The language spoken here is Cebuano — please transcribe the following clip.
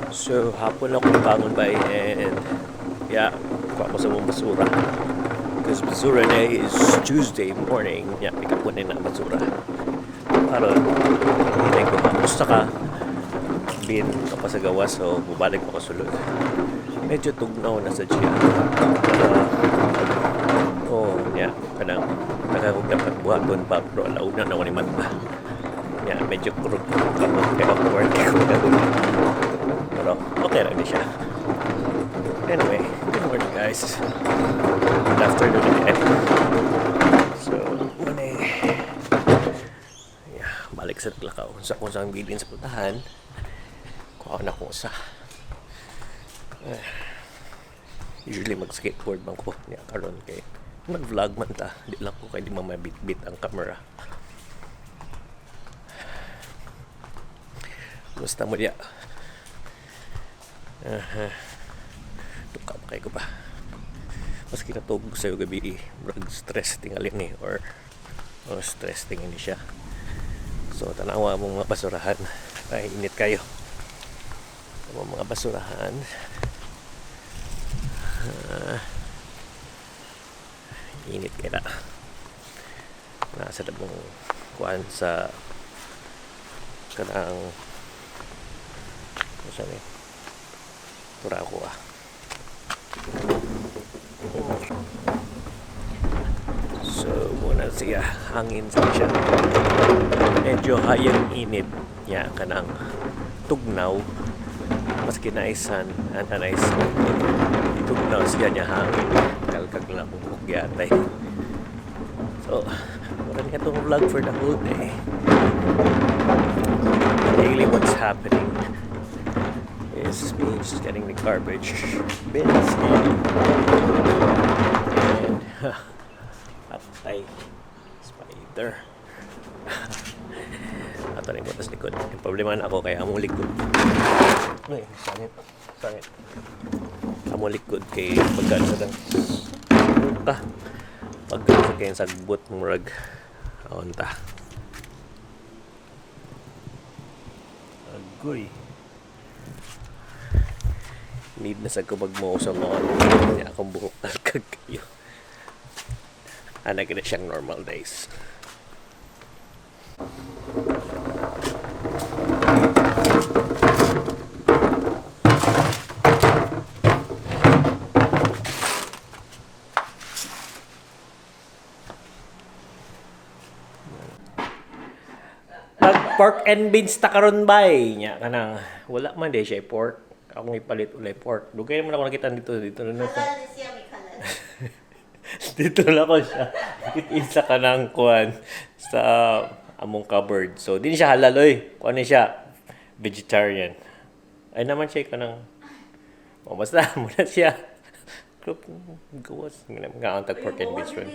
So, hapon ako bangon ba and yeah, kuha ko sa mong basura. Because basura day is Tuesday morning. Yeah, pick up ko na yung basura. Karon, hinay ko pa. Gusto ka, bin ako sa gawas, so bubalik ako sulod. Medyo tugnaw na sa siya. Oh, yeah, kanang nakakog dapat buhaton pa, pero alauna na ako ni Matba. Yeah, medyo kurog kamot kay awkward kay ko. Pero okay lang din siya. Anyway, good morning, guys. Good afternoon again. So, muna eh. Yeah, balik sa naglakaw. Sa kung saan bilin sa putahan, kuha na ko sa. Eh, usually mag-skateboard man ko. Yeah, karon kay mag-vlog man ta. Di lang ko kay di mamabit-bit ang camera. Gusto mo diya? Aha. Tuka pa kay ko pa. Maski natug sa'yo gabi, murag stress tingali ni or stress tingin ni siya. So tanawa mong mga basurahan. Ay, init kayo. Ang mga basurahan. Init kaya na. Nasa na mong kuan sa kanang saan eh? Tura ako ah. So, muna siya. Hangin sa siya. Medyo hayang init niya kanang tugnaw. Maski naisan, nice. Tugnaw siya niya hangin. Kalkag lang bukog yatay. So, wala niya itong vlog for the whole day. Daily what's happening is me just getting the garbage bins in and patay spider. Ato na yung butas likod. Yung problema na ako kay among likod. Ay, sangit. Sangit. Among likod kay pagka sa dang ka. Pagka sa kay sagbot murag aon ta. Agoy. Need na sa ko magmo sa lawn. Kaya akong buhok talkag kayo. Ana gina siyang normal days. Mag pork and beans ta karon bay. Nya kanang wala man di siya pork. Akong ipalit ulay pork. Dugay naman ako nakita dito dito na ko. Halal siya, may halal. Dito na ko siya. Isa ka ng kuan sa among cupboard. So, di siya halal oy. Kuan ni siya vegetarian. Ay naman siya kanang oh, basta muna siya. Gawas nga ang tag pork and beans ron.